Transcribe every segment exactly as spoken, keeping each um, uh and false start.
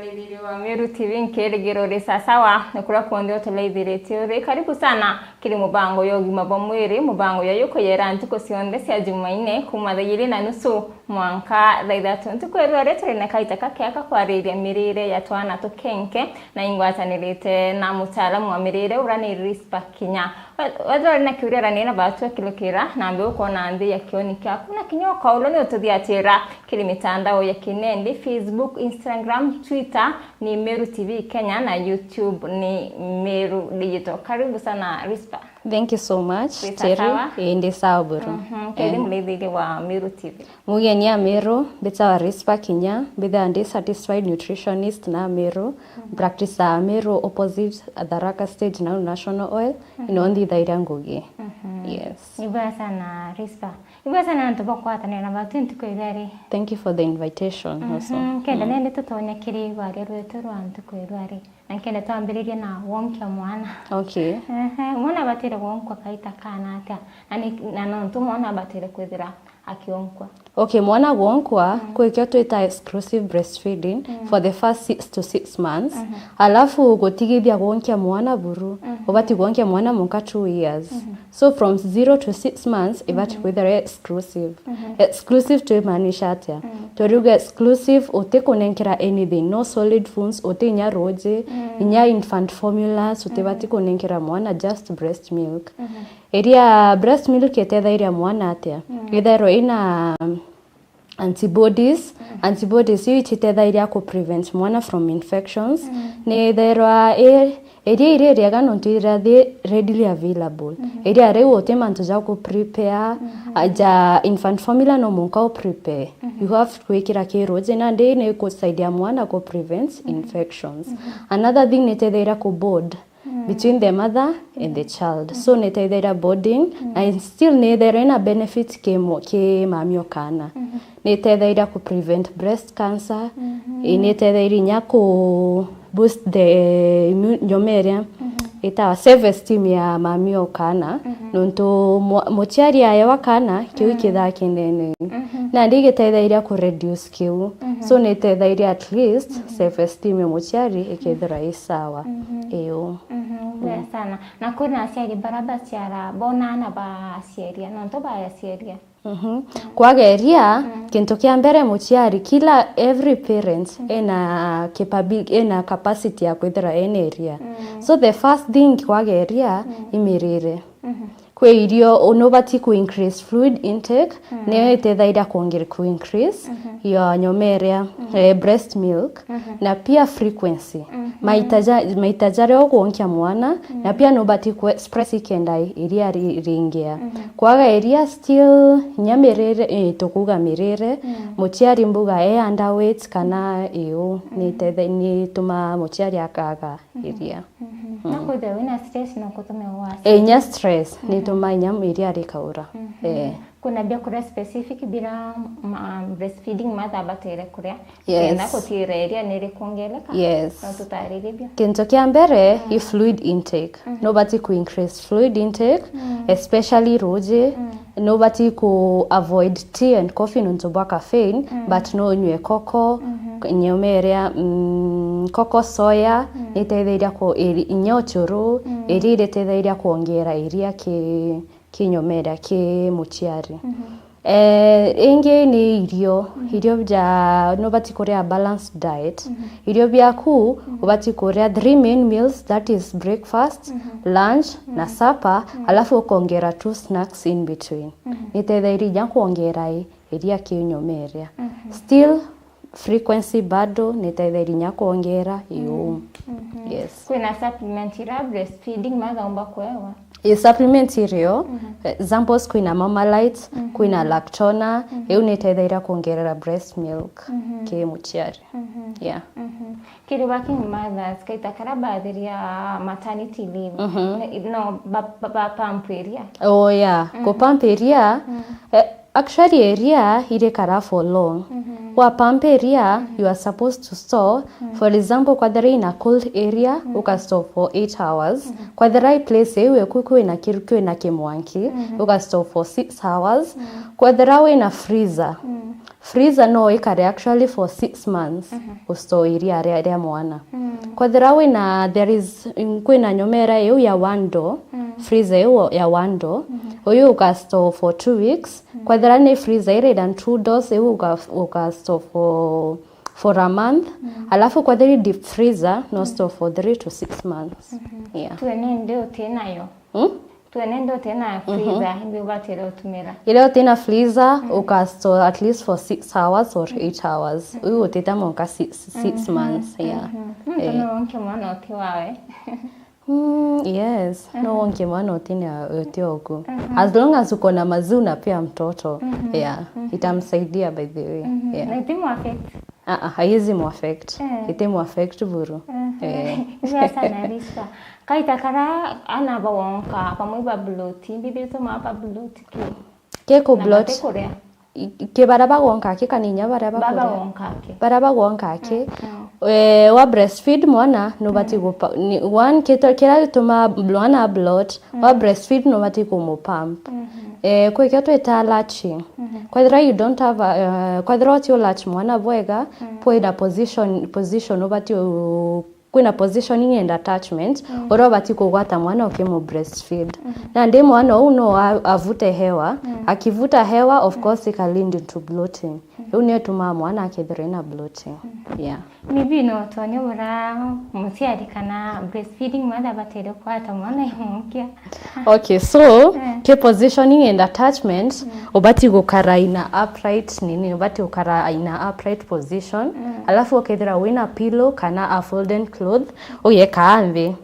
Muthikiria wa Meru T V, nkirigiro uri sasawa ni kuria kuonthe uturaithiritie uri. Karibu sana kiri mubango ya ugima bwa mwiri, mubango ya yukuyera ntuku cionthe cia Jumaine kuuma thaa ijiri na nusu mwanka thaa ithatu. Ntuku ya rua ri turi na kaita kakea ka kwariria mirire ya twana tukenke, na ingwatanirite na mutaalamu wa mirire uria ni Rispa Kinya. Wethira uri na kiuria, arania na batwi akirukira, na mbe ukoona nthi ya kioni kiaku, na kinya ukaulwa ni ututhiatira kiri mitandao ya kinendi, Facebook, Instagram, Twitter ni Meru T V Kenya, na YouTube ni Meru Digital. Karibu sana, Rispa. Thank you so much, Wi Terry. Sawa? Ii, ndi sawa buru. Mhm. Kethi Eh. muraithiria wa Meru T V. Mugeni a Meru, mbitawa Rispa Kinya, mbithawa ndi certified nutritionist na Meru, practice a Meru opposite Tharaka Stage na National Oil, ino nthithaira ngugi. Yes. Ibwega sana, Rispa. Ibwega sana antu bakwatanira na batwi ntuku iria ri. Thank you for the invitation also. Mhm. Kenda nende tutonya kiri rwaria rwetu rwa ntuku iria ri. Na nkenda twambiririe na gwonkia mwana. Okay. Ehe, mwana abatire gwonkwa kaita kana atia? Na ni, na nontu mwana abatire kwithira akionkwa. Okay, mwana gwonkwa, kwi kio twita exclusive breastfeeding for the first six to six months. Alafu gutigithia gwonkia mwana buru, ubati gwonkia mwana munka two years. So from zero to six months, ibati kwithira exclusive. Exclusive twimaanisha atia? Twiriuga exclusive, utikunenkera anything, no solid foods, uti inya ruuji, inya infant formulas, utibati kunenkera mwana, just breast milk. Iria breast milk itethairia mwana atia? Ithairwa ina antibodies. Antibodies iu icitethairia ku prevent mwana from infections. Ni ithairwa i, iria iri riega nontu irathi readily available. Iria riu uti mantu ja ku prepare, a, ja infant formula no munka u prepare. You have gwikira ki ruuji, nandi ni ikusaidia mwana ku prevent infections. Another thing, ni itethairia ku bond between the mother and the child. So ni itethairia bonding, na still ni ithairwa ina benefit ki mo-, ki mami o kana. Ni itethairia ku prevent breast cancer. I, ni itethairia inya ku boost the immu-, nyomeria itawa self esteem ya mami o kana. Nontu mwa-, muciari aewa kana, kiu ikithaa kinene. Nandi igitethairia ku reduce kiu. So ni itethairia at least self esteem ya muciari ikethirwa i sawa. Iu. Mhm, wega sana. Na kwina aciari bara baciara, bona ana baciaria, nontu baciaria. Mhm. Kwageria, kintu kia mbere muciari, kila, every parent ena capabi-, ena capacity ya kwithira ena iria. So the first thing kwageria, i mirire. Kwi irio, u-, nubati ku increase fluid intake, niyo itethairia kuongera ku increase ya nyomeria, eh, breast milk, na pia frequency. Maita ja-, maita jaria ugwonkia mwana, na pia nubati ku express ikenda i-, iria ri-, ringia. Kwaga iria still, inya mirire, eh, tukuga mirire, muciari mbuga e underweight kana iu, ni itethai-, ni ituma muciari akaga iria. Mhm. No kwithirwa wina stress no kutume wa Eh, inya stress, ni ituma inya iria rikaura. Eh. Kuna biakuria specific bira ma-, breastfeeding mother abatire kuria? Yes. Kenda gutiira iria ni rikwongereka? Yes. No tutaririe bio? Kintu kia mbere, i fluid intake. Nubati ku increase fluid intake, especially ruuji. Nubati ku avoid tea and coffee nontu bwa caffeine, but no unywe cocoa, nyomeria, mm, cocoa soya, ni itethairia ku, iri-, inya ucuru, iria iritethairia kuongera iria ki, ki nyomeria ki muciari. Eh, ingi ni irio, irio bia, nubati kuria a balanced diet. Irio biaku, ubati kuria three main meals, that is breakfast, lunch, na supper, alafu ukongera two snacks in between. Ni itethairia inya kuongera i, iria ki nyomeria. Still, frequency bado ni itethairia inya kuongera iu. Yes. Kwina supplement ira breastfeeding mother umba kuewa? I supplement irio, eh, examples kwina Mamalyte, kwina Lactona, iu ni itethairia kuongerera breast milk ki muciari. Yeah. Kiri working mothers, kaita karia bathiria maternity leave, ne-, no ba, ba, ba pump iria? Oh, yeah. Ku pump iria, eh, Actually, iria irikara for long. Wa pump iria, you are supposed to store. For example, kwethira ina cold area, uka store for eight hours. Kwethira i place iu eku kwina kiru, kwina kimwanki, uka store for six hours. Kwethira wina freezer, freezer no ikare actually for six months, u store iria ria, ria mwana. Kwethira wina, there is, kwina nyomera iu ya one door, freezer iu ya one door, uyu uka store for two weeks. Kwethira ni freezer ira ina two doors, iu uka, uka store for, for a month. Alafu kwethira i deep freezer, no store for three to six months. Yeah. Twene ndi utinayo. Hmm? Twene ndi utina freezer, imbi ubatire utumira? Ira utina freezer, uka store at least for six hours or eight hours. Uyu utita mwanka six, six months, yeah. Muntu no wonke mwana uti wawe. Mm, yes. No wonke mwana uti ni uti oku. As long as uko na maziwa unapea mtoto, yeah, itamsaidia, by the way. Yeah. Na itimu affect? Ah, ah, haiwezi mu affect. Eh. Itimu affect buru. Eh. Ni biacara na risk. Kaita kara ana bawonka, bamwe ba bloat, imbi bituma ba bloat ki? Ke ku bloat. Na bati kuria. I-, ke bara bagwonka ki kana inya bara bakuria? Baba wonka ki? Bara bagwonka ki? Eh, wa breastfeed mwana, nubati gupa-, ni, one, kito-, kira gituma mwana a bloat, wa breastfeed nubati kumu pump. Eh, kwi kio twita latching. Kwethira you don't have a, eh, kwethira uti u latch mwana bwega, kwina position, position ubati u-, kwina positioning and attachment, uria ubati kugwata mwana ukimu breastfeed. Nandi mwana uu no a-, avute hewa, akivuta hewa, of course, ika lead into bloating. Iu nio itumaa mwana akethirwa ina bloating. Yeah. Maybe no utonya bura muciari kana breastfeeding mother abatire kwata mwana imukia. Okay, so, ki positioning and attachment, ubati gukara in a upright nini, ubati gukara in a upright position, alafu ukethira wina pillow kana a folded cloth, ugekaa nthi.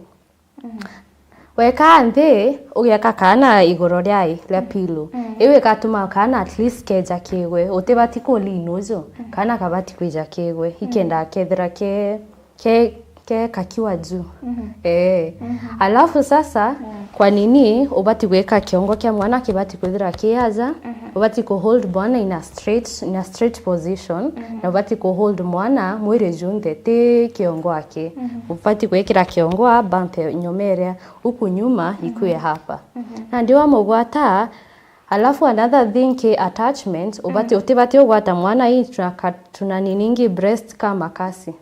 Wekaa nthi, ugeka kaana iguru riai, ria pillow. Iu igatuma kaana at least keja kigwe. Utibati ku lean uju, kaana kabati kwija kigwe. Ikenda kethira ke, ke, ke kakiwa juu. Eh. Alafu sasa, kwa nini, ubati gwika kiongo kia mwana kibati kwithira ki aja, ubati ku hold mwana in a straight, in a straight position, na ubati ku hold mwana mwiri junthe, ti kiongo aki. Ubati gwikira kiongo a bump nyuma iria uku nyuma ikue hapa. Nandi wamugwata, alafu another thing ki attachment, ubati, utibati ugwata mwana hii tuna ka-, tuna niningi breast ka makasi.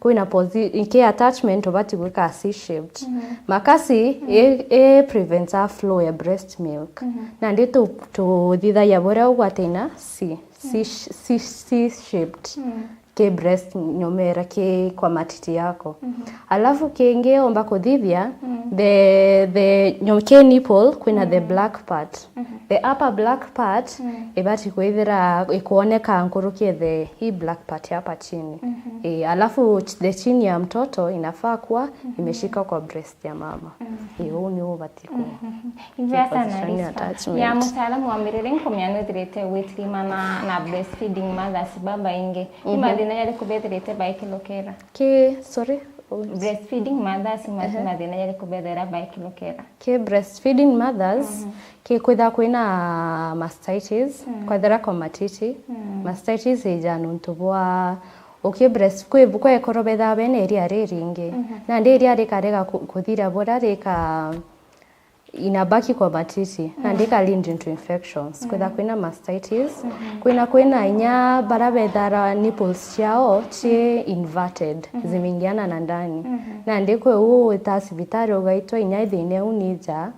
Kwina posi-, ki attachment ubati gwika C-shaped. Makasi i, i prevents a flow ya breast milk. Nandi tu, tuthithagia buria ugwataina C, C, C, C-shaped. Ki breast nyomera, ki kwa matiti yako. Alafu kingi umba kuthithia, the, the, nyo-, ki nipple, kwina the black part. The upper black part, ibati kwithira ikwoneka nkuruki the, hii black part hapa chini. Eh, alafu ch-, the chini ya mtoto inafaa kuwa imeshika kwa breast ya mama. Eh, uu ni ubati ku-, Imbea sana position ya Rispa. Attachment. Ya mutaalamu wa mirire nkumia nwithirite witirima na, na breastfeeding mothers babaingi. Ni mathina jariku bethirite baikilukira? Ki, sorry? Breastfeeding mothers, ma-, mathina jariku bethira baikilukira? Ki breastfeeding mothers, ki kwitha kwina mastitis, kwethira kwa matiti. Mastitis ija nuntu bwa, uki breast-, kwi, kwi ekuru bethaa bena iria riringi. Nandi iria rikarega ku-, kuthira buria rika inabaki kwa matiti, nandi ika lead into infections. Kwitha kwina mastitis, kwina, kwina inya bara bethara nipples ciao ci inverted, zimeingiana na ndani. Nandi kwi uu wita cibitari ugaitwa inya thina iu ni nja,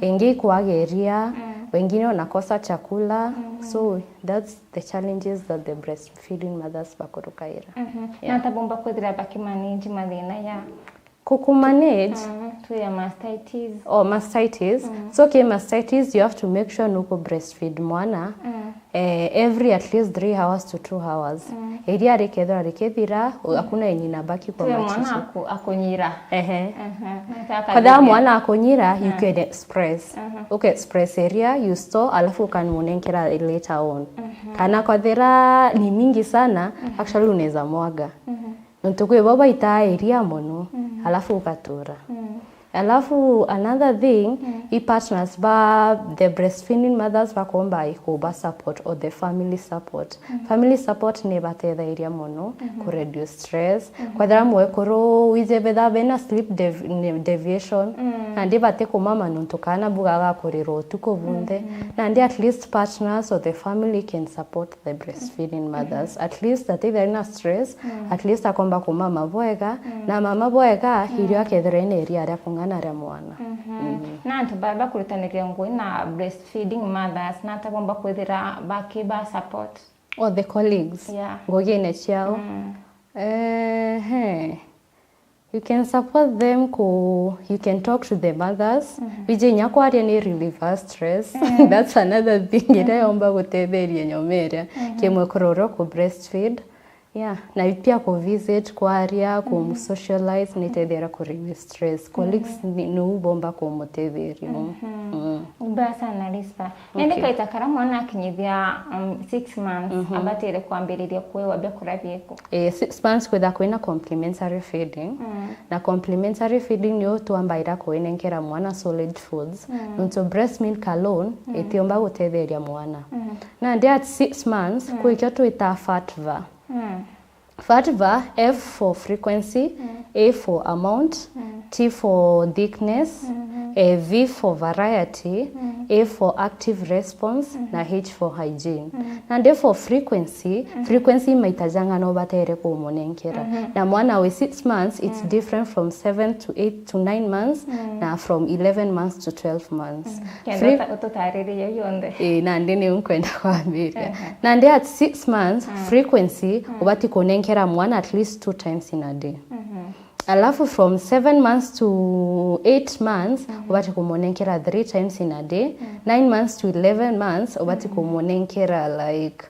ingi ikwageria, wengine wanakosa chakula. So that's the challenges that the breastfeeding mothers bakurukaira. Yeah. Na tabumba kwithira bakimanage mathina ya Kukumanage? Mm, tu ya mastitis. Oh, mastitis. So, ki mastitis, you have to make sure nuku breastfeed mwana, eh, every at least three hours to two hours. Iria rikethira rikithira, u-, hakuna yenye inabaki kwa matiti. Tuwe mwana aku-, akunyira. Ehe. Aha. Nataka Kadhaa mwana akunyira, you can express. Uke express iria, you store, alafu ukamunenkera later on. Kana kwathira ni mingi sana, actually unaweza mwaga. Nontu kwi bo baitaa iria mono, alafu ugatura. Alafu another thing, i partners ba the breastfeeding mothers bakomba ikuba support or the family support. Family support ni batethairia mono ku reduce stress. Kwethira mwekuru wije betha bena sleep dev-, ne-, deviation, na ndi bati kumama nontu kana bugaga kurira utuku bunthe. Na ndi at least partners or the family can support the breastfeeding mothers. At least atithira na stress, at least akomba kumama bwega, na mama bwega, irio akethira ina iria ria kung'ana ria mwana. Na antu baria bakurutaniria ngugi na breastfeeding mothers, na ata bomba kwithira bakiba support? Or the colleagues, Yeah. ngugine ciao. Ehe. You can support them ku, you can talk to the mothers. Wije inya kwaria ni relieve stress. That's another thing iria yomba gutetheria nyomeria. Kimwe kuroro ku breastfeed. Yeah, na pia ku visit, kwaria, ku socialize, ni tethera ku relieve stress. Colleagues ni, ni u bomba kumutetheria. Mm. Mbaya sana, Rispa. Nindi kaita kara mwana akinyithia, um, six months, abatire kwambiriria kuewa biakura bieku? Eh, six months kwitha kwina complementary feeding. Na complementary feeding niyo twambaira kuinenkera mwana solid foods. Nontu breast milk alone itiumba gutetheria mwana. Nandi at six months, kwi kio twita FATVA. FATVA, F for frequency, A for amount, T for thickness, eh, V for variety, A for active response, na H for hygiene. Nandi for frequency, frequency maita jang'ana ubatere kumunenkera. Na mwana wi six months, it's different from seven to eight to nine months, na from eleven months to twelve months. Kenda uta-, ututariririe yonthe. Eh, nandi niu nkwenda kwambiria. Nandi at six months, frequency, ubati kunenkera mwana at least two times in a day. Alafu from seven months to eight months, ubati kumunenkera three times in a day. Nine months to eleven months, ubati kumunenkera, like,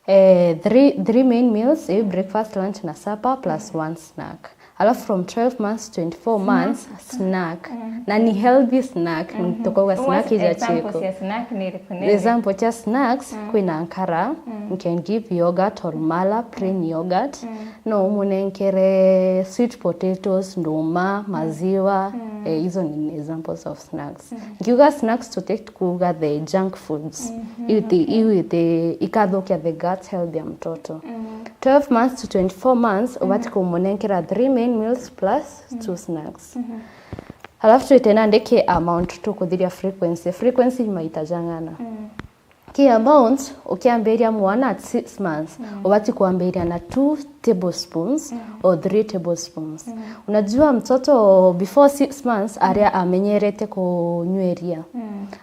eh, three, three main meals, eh, breakfast, lunch na supper, plus one snack. Alafu from twelve months to twenty-four months, snack. Na ni healthy snack, tukauga snack ija examples chiku. Ya snack ni iriku nini? Example cha snacks, kwina nkara, you can give yogurt or mala, plain yogurt. No umunenkere sweet potatoes, nduma, maziwa, eh, hizo ni examples of snacks. Ngiuga snacks tuti kuuga the junk foods. Iu ti, iu ti, ikathukia the gut health ya mtoto. Twelve months to twenty-four months, ubati kumunenkera three main meals plus two snacks. Alafu twite nandi ki amount tukuthiria frequency. Frequency ni maita jang'ana. Ki amount, ukiambiria mwana at six months, ubati kuambiria na two tablespoons or three tablespoons. Unajua mtoto before six months aria amenyerete kunyweria.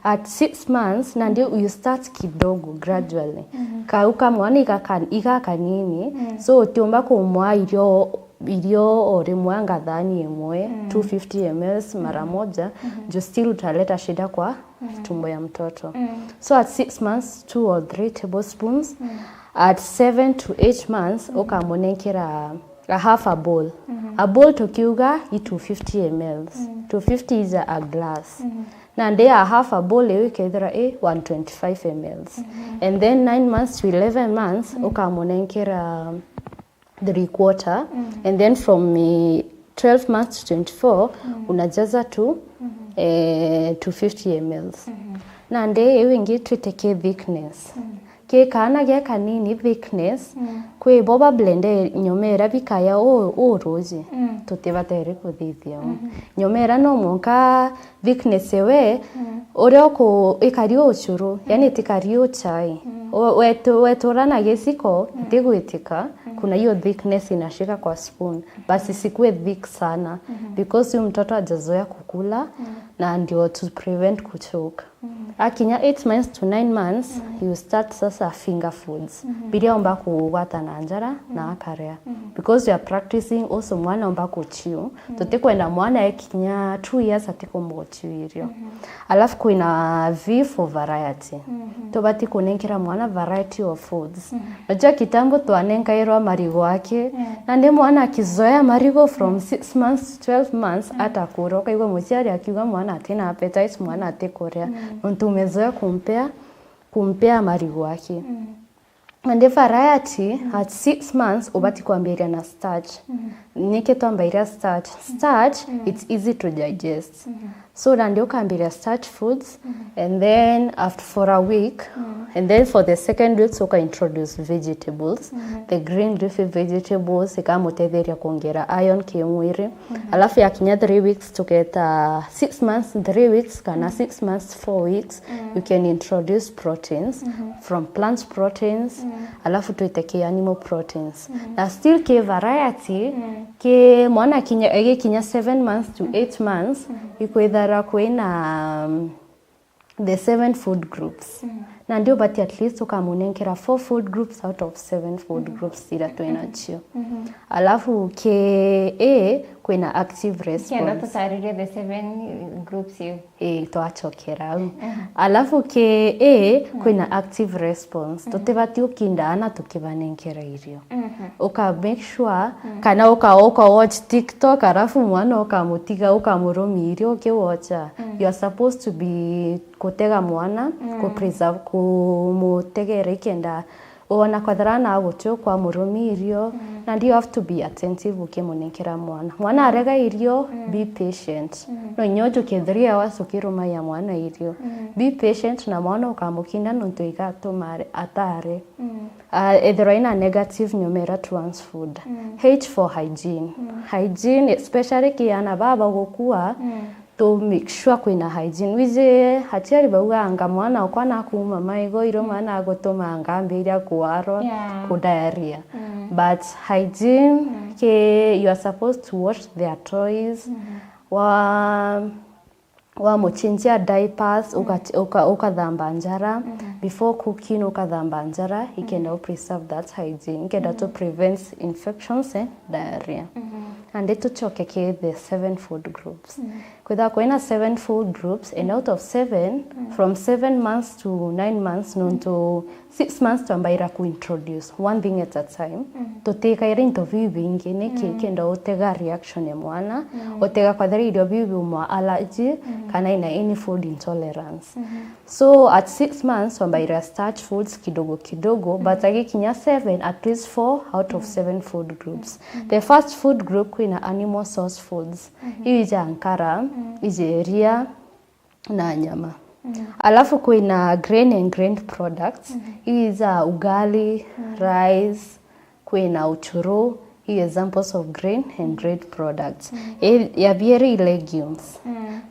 At six months, nandi you start kidogo, gradually. Kau ka mwana iga kan-, iga kanini, so utiumba kumwa irio, irio o rimwe anga thani imwe, two fifty M Ls mara moja, juu still utaleta shida kwa tumbo ya mtoto. So at six months, two or three tablespoons. At seven to eight months, ukamunenkera a half a bowl. A bowl tukiuga i two fifty M Ls. Two fifty is a glass. Nandi a half a bowl iu ikethira i one twenty-five M Ls. And then nine months to eleven months, ukamunenkera three quarter, and then from, eh, twelve months to twenty-four, unajaza to, eh, two fifty M Ls. Nandi iu ingi twite ki thickness. Ki kaana ge kanini thickness, kwi bo ba blende nyomera bikaya u, u ruji, tutibatere kuthithia u. Nyomera no mwanka thickness ewe, uria uku-, ikari ucuru, yani itikari uchai. We-, wetu-, wetura na giciko, itigwitika, kuna hiyo thickness inashika kwa spoon. Basi isikue thick sana, because huyu mtoto hajazoea kukula, na ndio to prevent kuchoka. Akinya eight months to nine months, you start sasa finger foods. Biria omba kugwata na njara, na akaria. Because you are practicing also mwana omba kuchew. Tutikwenda mwana ekinya two years atikumba guchew irio. Alafu kwina V for variety. Tubati kunenkera mwana variety of foods. Najua kitambo twanenkairwa marigo aki. Na ni mwana akizoea marigo from six months to twelve months, atakura. Ukaigua muciari akiuga mwana atina appetite, mwana atikuria. Nontu umezoea kumpea, kumpea marigo aki. And the variety at six months ubati kwambiria na starch. Niki twambiria starch? Starch, it's easy to digest. So nandi ukambiria starch foods, and then after for a week, and then for the second week, so uka introduce vegetables, the green leafy vegetables, ikamutetheria kuongera iron ki mwiri. Alafu ya kinya three weeks, tuketa six months, three weeks, kana six months, four weeks, you can introduce proteins from plant proteins, alafu twite ki animal proteins. Na still ki variety, ki mwana kinya, gikinya seven months to eight months, ikwithara kwina, um, the seven food groups. Nandi ubati at least ukamunenkera four food groups out of seven food groups iria twinacio. Alafu ki A kwina active response. Kenda tutaririe the seven groups iu. Ii, twachokera au. Alafu ki A kwina active response. Tutibati ukinda ana tukibanenkera irio. Uka make sure, kana uka, uka watch TikTok, alafu mwana ukamutiga, ukamurumia irio ukiwatcha. You are supposed to be kutega mwana, ku preserve, kumutegera ikenda wona kwethira na guti ukwa murumia irio, nandi you have to be attentive ukimunenkera mwana. Mwana arega irio, be patient. No inya ujuke three hours ukirumaia mwana irio. Be patient na mwana ukamukinda nontu igatuma ari-, atari. Ah, ethirwa ina negative nyomera towards food. H for hygiene. Hygiene, especially ki ana baba gukua, to make sure kwina hygiene. Wiji aciari bauga anga mwana okwa nakuuma maigo, iro mwana agutuma ngambiria kuarwa, ku diarrhea. But hygiene, ki, you are supposed to wash their toys. Wa, wamuchinjia diapers, uka-, uka-, ukathamba njara. Before cooking, ukathamba njara, ikenda u preserve that hygiene, ikenda to prevent infections and diarrhea. Nandi tuchoke ki the seven food groups. Kwithirwa kwina seven food groups, and out of seven, from seven months to nine months, nontu six months twambaira ku introduce one thing at a time. Tutikaira into biu bingi, niki kenda utega reaction ya mwana, utega kwethira irio biu biumwa allergy, kana ina any food intolerance. So at six months, wambaira starch foods kidogo kidogo, but agikinya seven, at least four out of seven food groups. The first food group kwina animal source foods. Iu ija nkara, ija iria, na nyama. Alafu kwina grain and grain products. Iu ija ugali, rice, kwina uchuru, i examples of grain and grain products. E, ya bieri i legumes.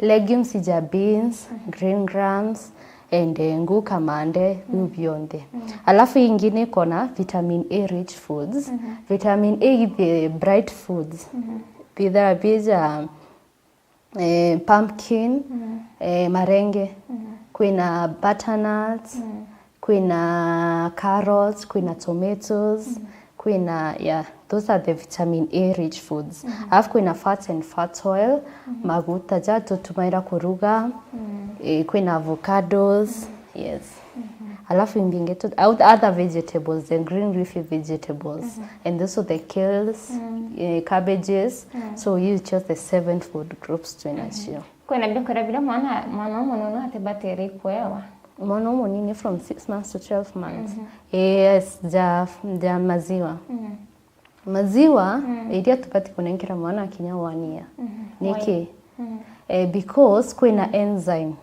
Legumes ija beans, green grams, endengu, kamande, biu bionthe. Alafu ingi ni kona vitamin A rich foods. Vitamin A i the bright foods. Bithira bija eh, pumpkin, eh, marenge, kwina butternuts, kwina carrots, kwina tomatoes, kwina, yeah, those are the vitamin A rich foods. Alafu kwina fat and fat oil, maguta ja tutumaira kuruga, eh, kwina avocados, yes. Alafu imbingi tu, out-, other vegetables, the green leafy vegetables, and also the kales, eh, cabbages. So you chose the seven food groups twinacio. Kwina biakuria biria mwana, mwana umununu atibatiri kuewa? Mwana umunini from six months to twelve months. Yes, ja, ja maziwa. Maziwa iria tubati kunenkera mwana akinya one year. Niki? Eh, because kwina enzyme.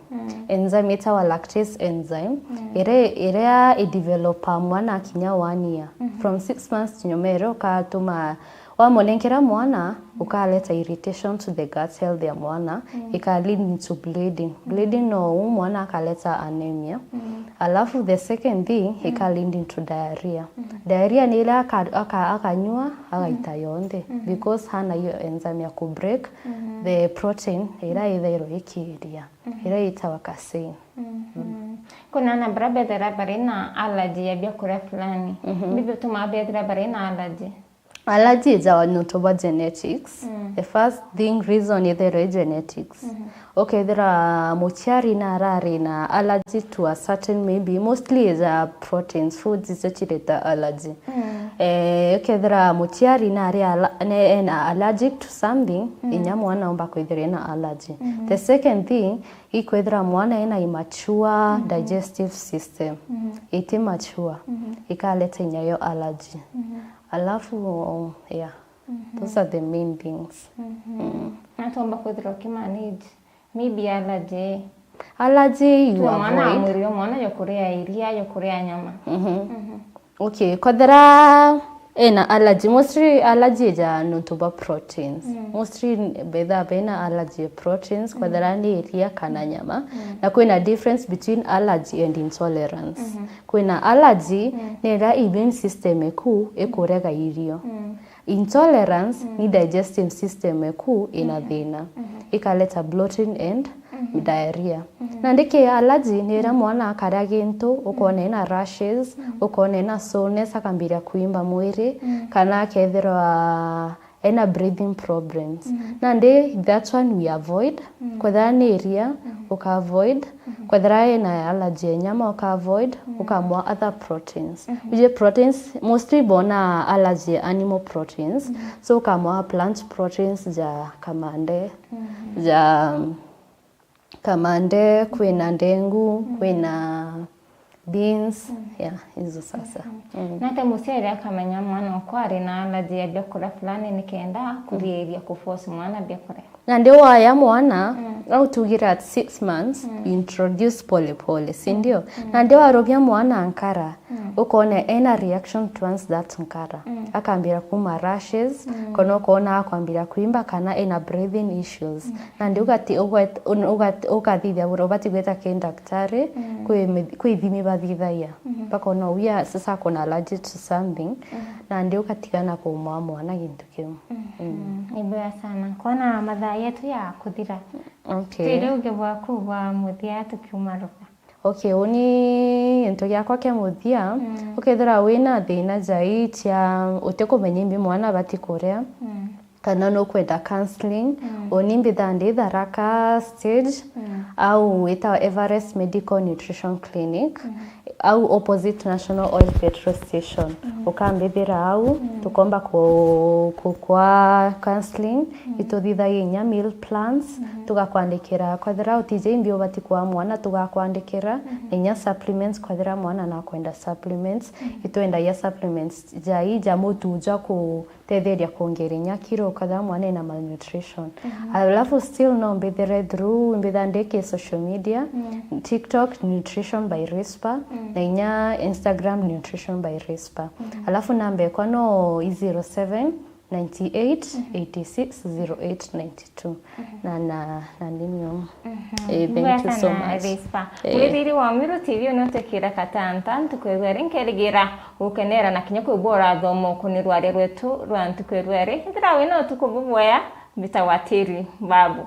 Enzyme itawa lactase enzyme, iria, iria idevelopa mwana akinya one year. From six months nyuma iria ukatuma, wamunenkera mwana, ukaleta irritation to the gut health ya mwana, ika lead into bleeding. Bleeding no uu mwana akaleta anemia. Alafu the second thing, ika lead into diarrhea. Diarrhea ni iria aka-, aka-, akanyua, agaita yonthe, because hana iyo enzyme ya ku break the protein iria ithairwo ikiria, iria itawa casein. Kuna ana baria bethira bari na allergy ya biakuria fulani. Bibi utumaa bethira bari na allergy? Allergy ijawa nontu bwa genetics. The first thing, reason ithirwe i genetics. Ukethira muciari na arari na allergy to a certain, maybe, mostly ija proteins, foods icio cireta allergy. Eh, ukethira muciari na ari ala-, ne, ena allergic to something, inya mwana omba kwithira ena allergy. The second thing, ikwethira mwana ena immature digestive system. Iti mature, ikaleta inya yo allergy. Alafu, yeah, those are the main things. Na twamba kwithira ukimanage maybe allergy. Allergy you Twe mwana wa avoid. Mwiri wa mwana yokuria iria, yokuria nyama. Okay, kwethira ena allergy, mostly allergy ija nontu bwa proteins. Mostly betha bena allergy ya proteins, kwethira ni iria kana nyama. Na kwina difference between allergy and intolerance. Kwina allergy ni iria immune system eku ikurega irio. Intolerance ni digestive system eku ina thina. Ikaleta bloating and diarrhea. Nandi ki allergy ni iria mwana akaria gintu, ukona ena rashes, ukona ena soreness, akambiria kuimba mwiri, kana akethirwa ena breathing problems. Nandi that one we avoid. Kwethira ni iria, uka avoid. Kwethira ena allergy ya nyama, uka avoid, ukamwa other proteins. Uje proteins, mostly bona allergy ya animal proteins. So ukamwa plant proteins ja kamande, ja kamande, kwina ndengu, kwina beans, yeah, izo sasa. Nate muciari akamenya mwana okwa ari na allergy ya biakuria fulani nikenda kuriiria ku force mwana biakuria. Nandi waya mwana, au tugire at six months, you introduce pole pole, si ndio? Nandi warobia mwana nkara, ukona ena reaction towards that nkara. Akambira kuma rashes, kana ukona akwambira kuimba kana ena breathing issues. Nandi ugati-, ugat-, un-, ugat-, ukathithia bura, ubati gwita ki daktari, kwi mi-, kwi ithimi bathithagia. Bakona uya sasa akona allergy to something, nandi ugatigana kumwa mwana gintu kiu. Ni bwega sana. Kwona mathaa yetu ya kuthira. Okay. Twire uge bwaku bwa muthia tukiuma ruga. Okay, uni gintu giakwa kia muthia, ukethira wina thina jai cia utikumenya imbi mwana abati kuria, kana nukwenda counseling, uni mbithaa ndi Tharaka stage, au itawa Everest Medical Nutrition Clinic, au opposite National Oil Petrol Station. Ukambithira au, tukomba ku-, ku-, kwa counseling, ituthithagia inya meal plans, tugakwandikira, kwethira utiji imbi ubati kwa mwana, tugakwandikira, na inya supplements, kwethira mwana nakwenda supplements, itwendagia supplements jai ja mutu jwa ku-, tetheria kuongeria inya kiro, ukethira mwana ena malnutrition. Alafu still no mbithire through, mbitha ndiki social media, TikTok Nutrition by Rispa, na inya Instagram Nutrition by Rispa. Alafu namba ekwa no i zero seven, nine eight, eight six, zero eight, nine two. Na, na, na ninio. Eh, thank you so much. Rispa. Eh. Mwiriri wa Miru T V unotekira katanta, ntuku ya rweri nkerigira gukenera na kinya kwigua urathoma ukuni rwaria rwetu rwa ntuku ya rweri. Ithira wina utuku bubwea, mbita watiri babu.